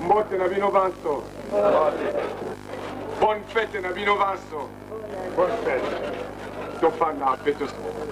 Mbote na bino banso. Bonne fête na bino banso. Bonne fête. Tofanda mpe tosolola.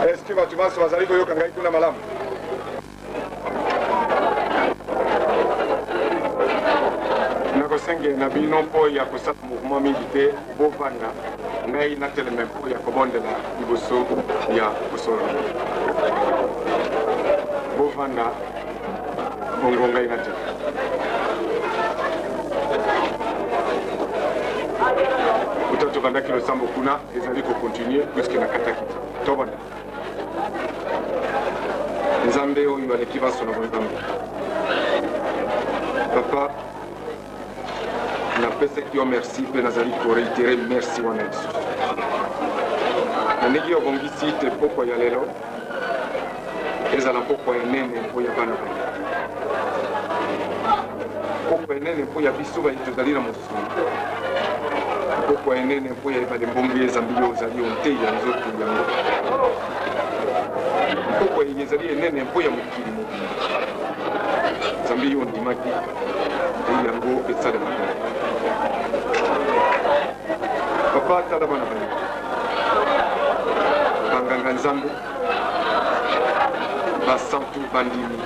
Est-ce que bato banso bazali koyoka ngai kuna malamu? Nakosengela na bino mpo ya kosala mouvement mingi te, bovanda ngai nateleme mpo ya kobondela liboso ya kosolola. Bovanda bongo ngai nateleme. Uta tobandaki losambo kuna ezali kokontinue puiske nakataki te. Tobondela. Nzambe oyo aleki banso na bonzambe, Papa, napesaki yo merci mpe nazali koreitere merci wana lisusu na ndenge obongisi te pokwa ya lelo ezala pokwa enene mpo ya bana baye, pokwa enene mpo ya biso baye tozali na mosuni, pokwa enene mpo ya ebale mbonge zambi yo ozali o ntei ya nzoto yango, pokwa eye ezali enene mpo ya mokili mobimba zambi yo ondimaki te yango esalemaka. Papa, tala bana baye, banganga nzambe, basantu, bandimi,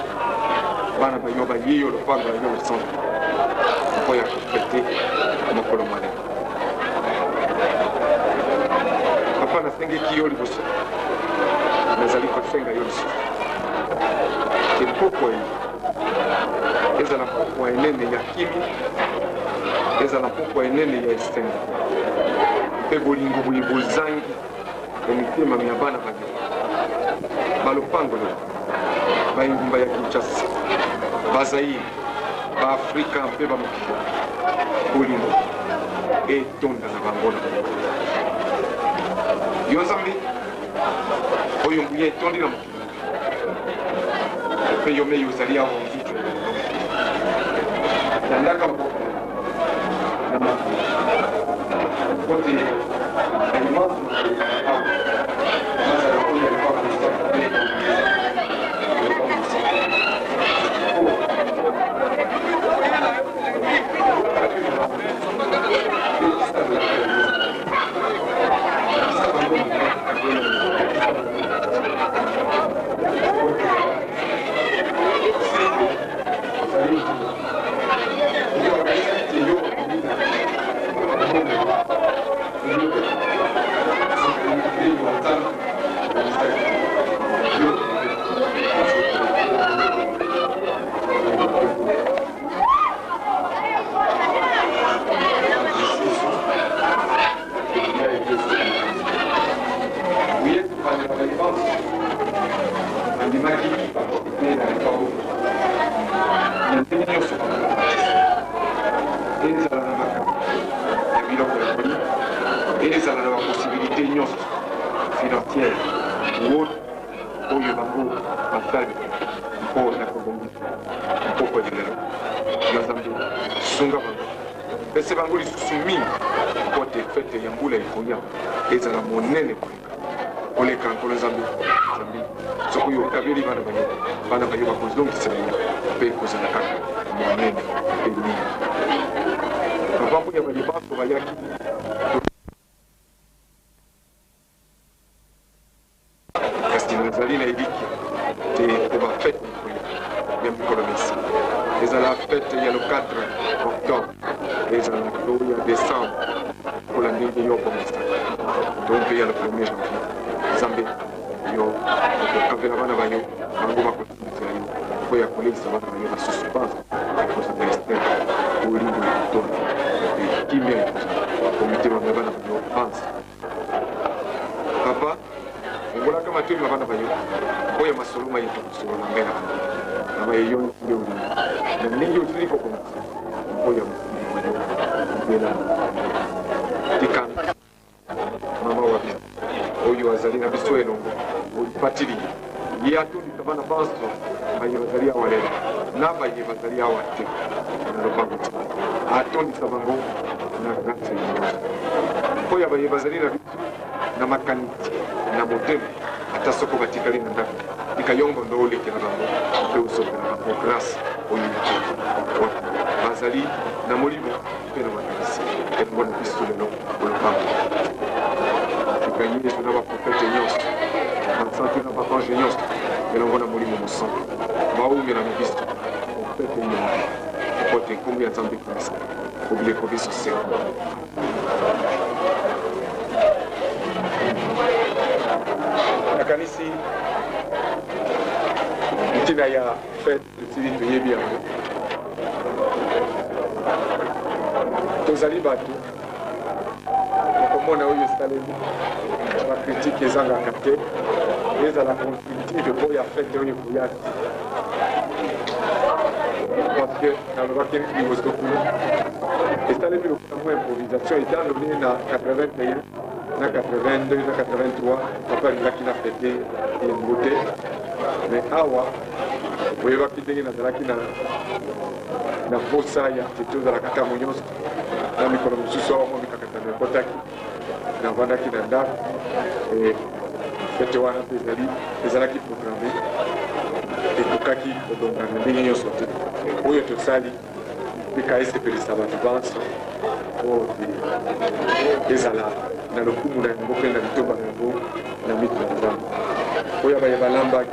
bana bayo baye yo lopango ya yo losantu mpo ya kofete mokolo mwa lelo. Papa, nasengeki yo liboso, nazali kosenga yo lisusu te pokwa ye ezala pokwa enene ya kimia, ezala pokwa enene ya esengo mpe bolingo boye bozangi na mitema mya bana ba yo, ba lopango lelo, ba engumba ya Kinshasa, ba Zaïre, ba Afrika mpe ba mokili. Bolingo etonda na bango na bango. Yo Nzambe, oyo nguya etondi na mokili mpe yo mei ozali awa nzutu ya lelo, landaka maboko na mokili mpo te alimanso awa bazala oyo ya lopango mosantu mpe lopango mosantu. yango. Yo akanisaki te yo okomi na mbongo yo yo Nzambe akanisaki te yo Andimaki baparticipe na likambo na ndenge nyonso bakobatisa, ezala na makambo ya biloko ya kolia, ezala na baposibilite nyonso financière ou autre oyo bango basali mpo na kobongisa mpokwa ya lelo. Yo Nzambe, sunga bango, pese bango lisusu mingi mpo te fete ya mbula ekoya ezala monene koleka koleka. Nkolo Nzambe, zambi soki oyo okabeli bana ba yo, bana ba yo bakozongisela yo mpe ekozala kaka monene mpe mingi. Papa mpo ya baye banso bayaki. Kasi nazali na elikia te mpo bafete ekoya ya mikolo na nsima, ezala fete ya le 4 octobre, ezala to ya decembre lokola ndenge yo obongisaka, to mpe ya le 1er janvier. Nzambe, yo okokabela bana ba yo, bango bakotambwisela yo mpo ya koleisa bana ba yo basusu banso ekozala esengo, bolingo ekotonda mpe kimia ekozala o mitema mya bana ba yo banso. Papa, fungolaka matoi ma bana ba yo mpo ya masolo maye tokosolola ngai na bango, na maye yo nde olingi, na ndenge osili kobongisa mpo ya mokili mwa yo libela na libela. Tika mama wa biso oyo azali na biso elongo olimpatili ye atondisa bana banso baye bazali awa lelo na baye bazali awa te na lopango te, atondisa bango na grâce nyonso mpo ya baye bazali na biso na makanisi na motema, ata soko batikali na ndako. Tika yo ngondo olekela bango mpe osopela bango grâce oyo euti wapi bazali na molimo mpe na makanisi elongo na biso lelo olopango. Tika Yesu na baprofete nyonso, bansantu na baange nyonso elongo na Molimo Mosantu baumela na biso ofete ye mobimba, mpo te nkombo ya Nzambe ekumisama o bileko binso seko. Nakanisi ntina ya fete tosili toyebi yango. Tozali bato okomona oyo esalemi, bakritike ezangaka te, ezala constructive mpo ya fete oyo ekoya te, parce que nalobaki liboso kuna esalemi lokola mwa improvisation, étant donné na 81 na 82 na 83 papa alingaki na fete yango te. Mais awa oyebaki ndenge nazalaki na na posa ya te tozalaka ntango nyonso na mikolo mosusu awa mwa mikakatano ekotaki, navandaki na ndako. Fete wana mpe ezali ezalaki programme, ekokaki kobonga na ndenge nyonso te. Oyo tosali tika esepelisa bato banso mpo ezala na lokumu na yango mpe na litomba na yango na mitu na Nzambe. Oyo baye balambaki,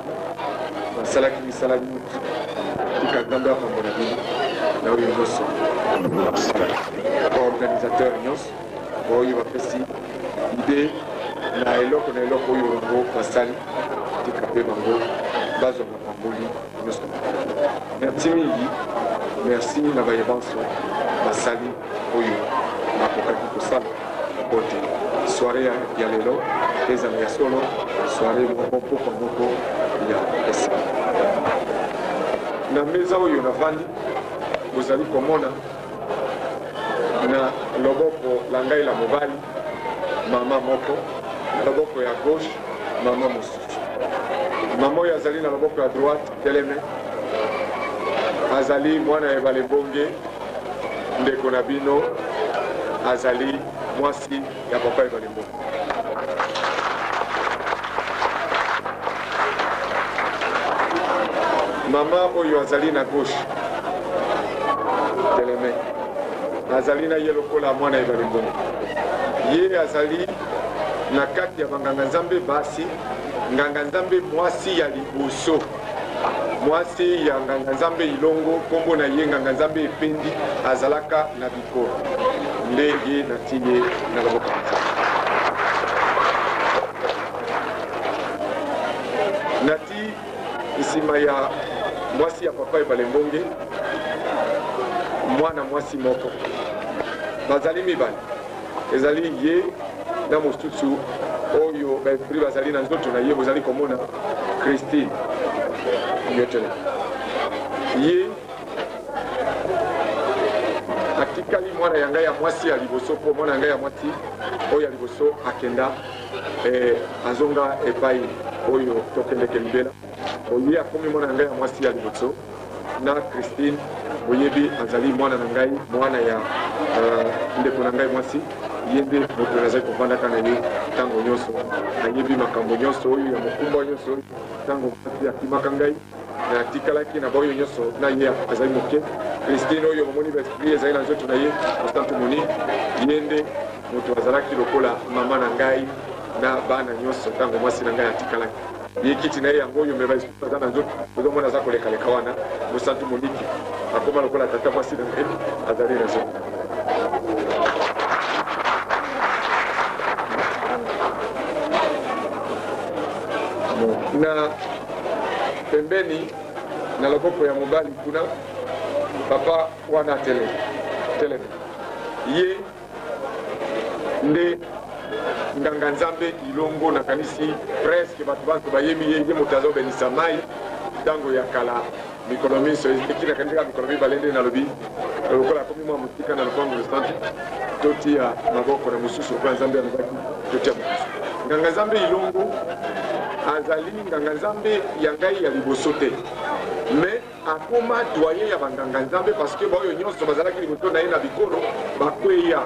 basalaki misala nyonso, tika Nzambe apambola bino na oyo nyonso basalaki, baorganisateur nyonso baoyo bapesi ide na eloko na eloko oyo bango basali, tika mpe bango bazwa mapamboli nyonso. Merci mingi, merci na baye banso basali oyo bakokaki kosala mpo te soiree ya lelo ezala ya solo soiree moko mpokwa moko ya esengo. Na meza oyo navandi, bozali komona na loboko la ngai la mobali mama moko, na loboko ya gauche mama mosusu. Mama oyo azali na loboko ya droite teleme azali mwana ya ebale Bonge, ndeko na bino, azali mwasi ya papa Ebale Mbonge. Mama oyo azali na gauche teleme azali na ye lokola mwana Ebale Mbonge. Ye azali na kati ya banganga-nzambe basi, nganga-nzambe mwasi ya liboso. Mwasi ya Nganga-Nzambe Ilongo, nkombo na ye Nganga-Nzambe Ependi, azalaka na bikolo. Nde ye natii ye na loboko ya Nzambe. Natii nsima ya mwasi ya Papa Ebale Mbonge mwana mwasi moko. Bazali mibale. Ezali ye na mosusu oyo ba esprit bazali na nzoto na ye, bozali komona Christine Yotele. Ye atikali mwana ya ngai ya mwasi ya liboso, mpo mwana ya ngai ya mwasi oyo ya liboso akenda eh, azonga epai oyo tokendeke libela. Oye akomi mwana ya ngai ya mwasi ya liboso. na Christine boyebi azali mwana na ngai mwana ya uh, ndeko na ngai mwasi ye nde moto nazali kovandaka na ye ntango nyonso ayebi makambo nyonso oyo ya mokumba nyonso oyo ntango mwasi akimaka ngai natikalaki na baoyo nyonso na ye azali moke Christine oyo omoni baesprit ezali na nzoto na ye mosantu moni ye nde moto azalaki lokola mama na ngai na bana nyonso ntango mwasi na ngai atikalaki Ye kiti na ye yango oyo me ba esprit baza na nzoto ozomona aza kolekaleka wana mosantu Monique akoma lokola tata mwasi na ngai azali na nzoto. Na pembeni na loboko ya mobali kuna papa wana atelemi telemi ye nde nganga nzambe Ilongo, nakanisi presque bato banso bayebi ye, ye moto azobenisa mai ntango ya kala mikolo minso eleki, nakanisi kaka mikolo mibale nde nalobi lokola akomi mwa mosika na lopango losantu, totia maboko na mosusu lokola Nzambe alobaki totia mosusu. Nganga nzambe Ilongo azali nganga nzambe ya ngai ya liboso te, mais Akoma doyen ya ba nganga nzambe parce que baoyo nyonso bazalaki liboso na ye na bikolo bakweya.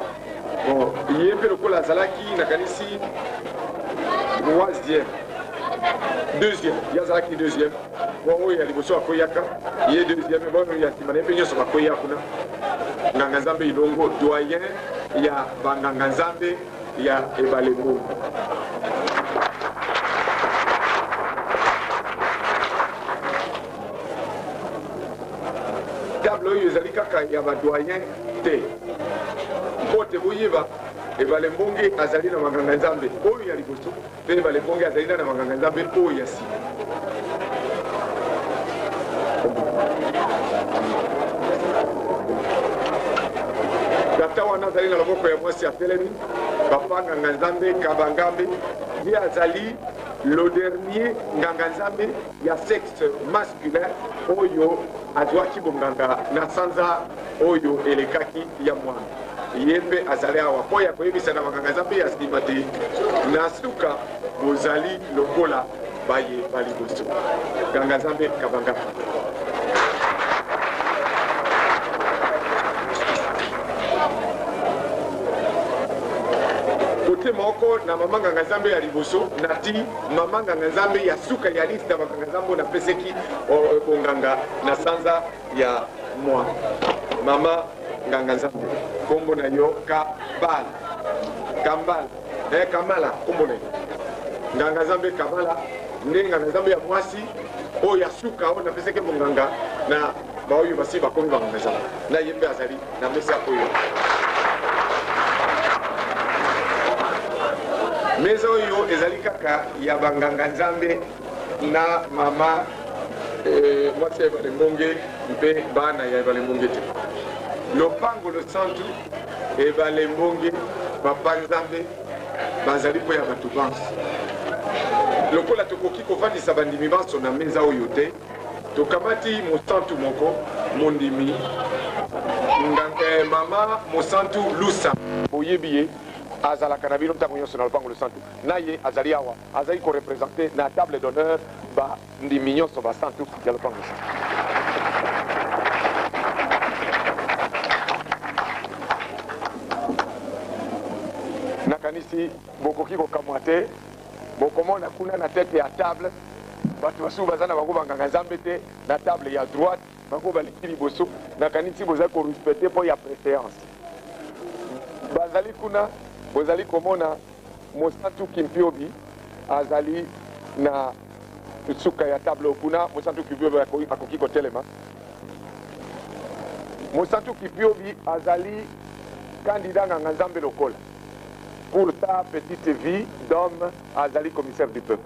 Bon, ye mpe lokola azalaki nakanisi troisième, deuxième, ye azalaki deuxième. Bon, oyo ya liboso akweyaka, ye deuxième, bon oyo ya nsima na ye mpe nyonso bakweya kuna. Nganga nzambe Ilongo, doyen ya ba nganga nzambe ya ebale Mbongo. Table oyo ezali kaka ya ba doyen te mpo te boyeba ebale mbonge azali na banganga nzambe oyo ya liboso mpe ebale mbonge azali na banganga nzambe oyo ya nsima. Tata wana azali na loboko ya mwasi atelemi, papa nganga nzambe Kabangambe, ye azali le dernier nganga nzambe ya sexe masculin oyo azwaki bonganga na sanza oyo elekaki ya mwana. Ye mpe azali awa mpo ya koyebisa na banganga nzambe ya nsima te na suka bozali lokola baye ba liboso. Nganga nzambe Kabanga. Kote moko na mama nganga nzambe ya liboso na ti Mama nganga nzambe ya suka ya liste ya banganga nzambe oyo napeseki bonganga na sanza ya mwa. Mama nganga nzambe kombo na yo Kabala Kambala eh, Kamala kombo na yo nganga nzambe Kamala nde nganga nzambe ya mwasi oyo ya suka oyo napesaki bonganga na baoyo basi bakomi banganga nzambe na ye mpe azali na mesa oyo. Mesa oyo ezali kaka ya banganga-nzambe na mama eh, mwasi ya Ebale Mbonge mpe bana ya Ebale Mbonge te. Lopango losantu Ebale Mbonge, papa Nzambe bazali mpo ya bato banso. Lokola tokoki kofandisa bandimi banso na meza oyo te, Tokamati mosantu moko, mondimi, eh, mama mosantu Lusa. Boyebi ye, azalaka na bino ntango nyonso na lopango losantu. Na ye azali awa, azali korepresente na table d'honneur bandimi nyonso basantu ya lopango losantu. Nakanisi bokoki kokamwa te, bokomona kuna na tete ya table Bato basusu baza na bango ba nganga nzambe te na table ya droite bango baleki liboso nakanisi bozali ko respecter mpo ya preseance bazali kuna bozali komona mosantu kimpiobi azali na suka ya table kuna. Mosantu Kipiobi akoki kotelema. Mosantu Kipiobi azali candidat nganga Nzambe lokola. Pour sa petite vie d'homme, azali commissaire du peuple.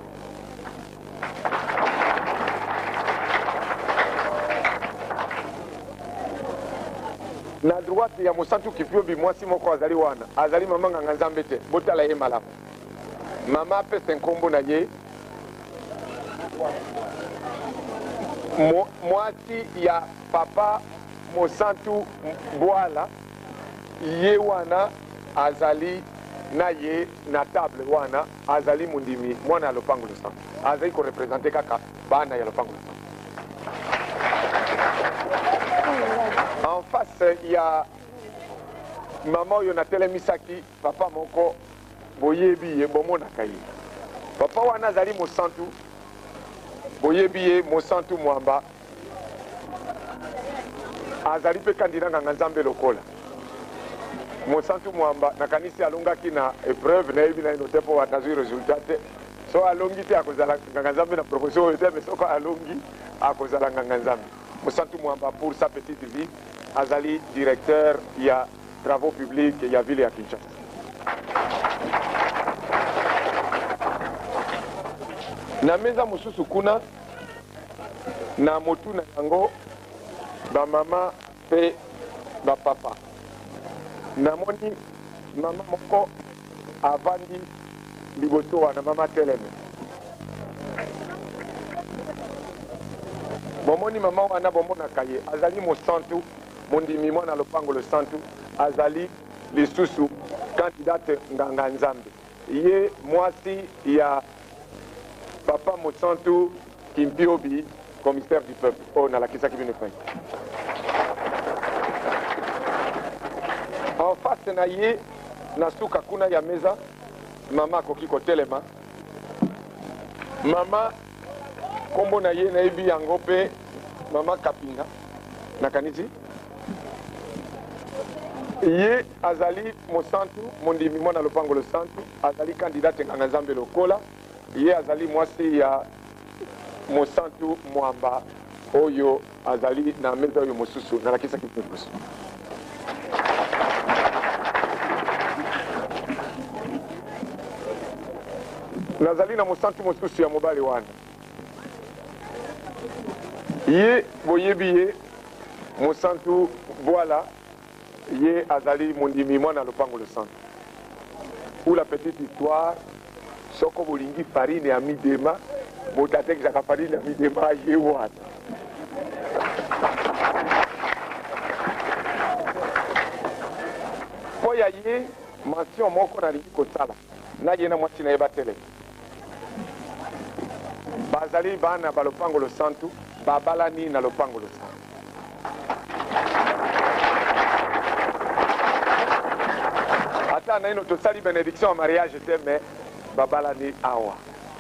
Na droite ya Mosantu Kipiobi, mwasi moko azali wana, azali mama nganga Nzambe te. Botala ye malamu. Mama apesa nkombo na ye. Mwasi ya papa Mosantu Bwala, ye wana azali na ye na table wana, azali mondimi, mwana ya lopango losantu. Azali korepresente kaka bana ya lopango losantu. En face ya mama oyo natelemisaki papa moko, boyebi ye, bomonaka ye. Papa wana azali mosantu, boyebi ye, Mosantu Mwamba. Azali mpe kandida nganga Nzambe lokola. Mosantu Mwamba, nakanisi alongaki na epreuve, nayebi naino te mpo nazwi resultat te. So alongi te akozala nganga Nzambe na promotion oyo te, mais soko alongi akozala nganga Nzambe. Mosantu Mwamba, pour sa petite vie, azali directeur ya travaux publics ya ville ya Kinshasa. Na meza mosusu kuna, na motu na yango bamama mpe bapapa. Namoni mama moko avandi liboso wana, mama teleme. Bomoni mama wana, bomonaka ye, azali mosantu, mondimi, mwana lopango losantu, azali lisusu candidate nganga Nzambe. Ye mwasi ya papa Mosantu Kimpiobi, commissaire du peuple, oyo nalakisaki bino epai. En face na ye, na suka kuna ya meza, mama akoki kotelema. Mama, kombo na ye nayebi yango mpe, mama Kapinga, nakanisi. Ye azali mosantu, mondimi, mwana lopango losantu, azali candidate nganga Nzambe lokola. Ye azali mwasi ya Mosantu Mwamba oyo azali na meza oyo mosusu nalakisaki bino liboso. Nazali na mosantu mosusu ya mobali wana. Ye boyebi ye, Mosantu Bwala, ye azali mondimi mwana lopango losantu. Pour la petite histoire, soko bolingi farine ya midema, moto atekisaka farine ya midema ye wana. Mpo ya ye mention moko nalingi kosala na ye na mwasi na ye batelemi. Bazali bana ba lopango losantu, babalani na lopango losantu. Ata naino tosali benediction ya mariage te, mais babalani awa,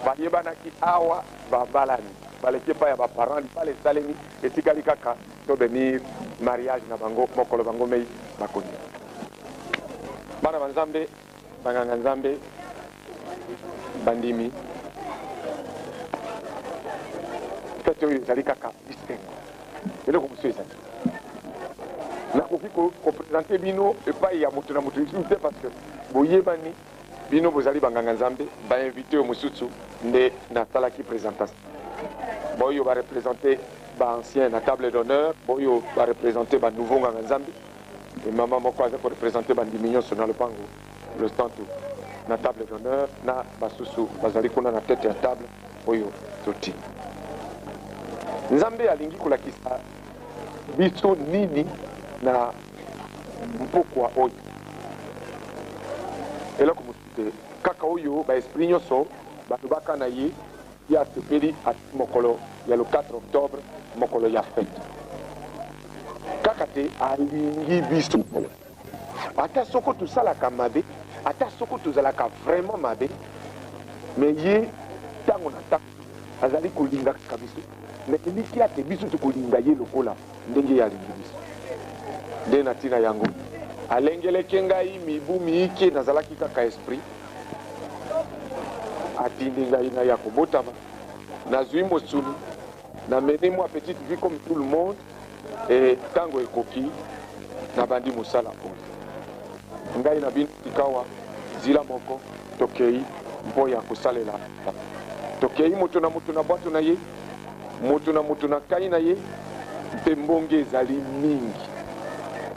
bayebanaki awa, babalani, baleki epai ya ba parents, libala esalemi, etikali kaka to benir mariage na bango mokolo bango mei bakondima. Bana ba Nzambe, banganga Nzambe, bandimi, fete oyo ezali kaka bisengo, eloko mosusu ezali. Nakoki kopresente bino epai ya moto na moto lisusu te, parce que boyebani, bino bozali banganga Nzambe. Bainvite oyo mosusu nde nasalaki présentation, boyo barepresente baancien na table d'honneur, boyo barepresente banouveau nganga Nzambe, e mama moko aza korepresente bandimi nyonso na lopango losantu na table d'honneur, na basusu bazali kuna na tete ya table oyo toti. Nzambe alingi kolakisa biso nini na mpokwa oyo? Eloko mosusu te, kaka oyo baesprit nyonso balobaka na ye. Ye asepeli ati mokolo ya le 4 octobre, mokolo ya fete. Kaka te alingi biso, ata soko tosalaka mabe, ata soko tozalaka vraiment mabe, mais ye ntango na ntango azali kolinga kaka biso, na elikya te biso tokolinga ye lokola ndenge ye alingi biso. Nde na ntina yango alengeleke ngai mibu miike, nazalaki kaka esprit, atindi ngai naya kobotama. Nazwi mosuni, na mene mwa petite vie comme tout le monde et tango ekoki nabandi mosala oyo. Ngai na bino sikawa nzila moko tokei mpo ya kosalela. Tokei moto na moto na bwato na ye, moto na moto na nkai na ye, mpe mbonge ezali mingi.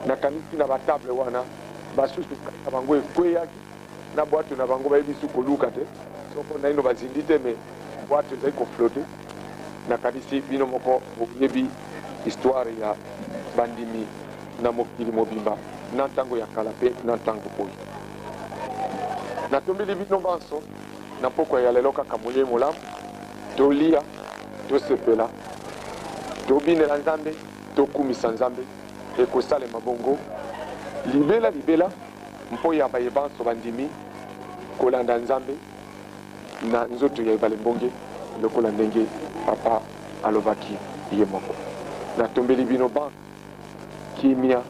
Nakanisi na ba table wana basusu nkai na bango ekweyaki na bwato na bango, bayebi lisusu koluka te, soko naino bazindi te, mais bwato ezali ko flotter. Nakanisi bino moko boyebi histoire ya bandimi na mokili mobimba na ntango ya kala mpe na ntango oyo. Natombeli bino banso na mpokwa ya lelo kaka molei molamu, tolia, tosepela, tobinela Nzambe, tokumisa Nzambe. Ekosalema bongo libela libela mpo ya baye banso bandimi kolanda Nzambe na nzoto ya ebale mbonge lokola ndenge Papa alobaki ye moko. Natombeli bino banso kimia,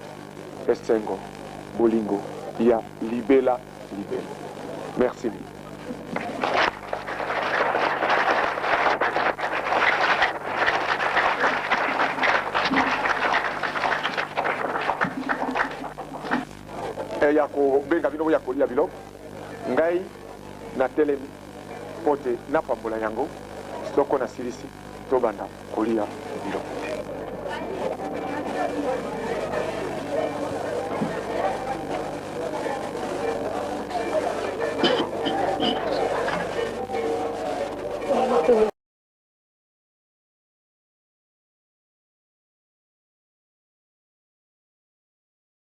esengo, bolingo ya libela libela. Merci mingi. Eh, ya kobenga bino ya kolia biloko ngai natelemi mpo te napambola yango soko nasilisi tobanda kolia biloko.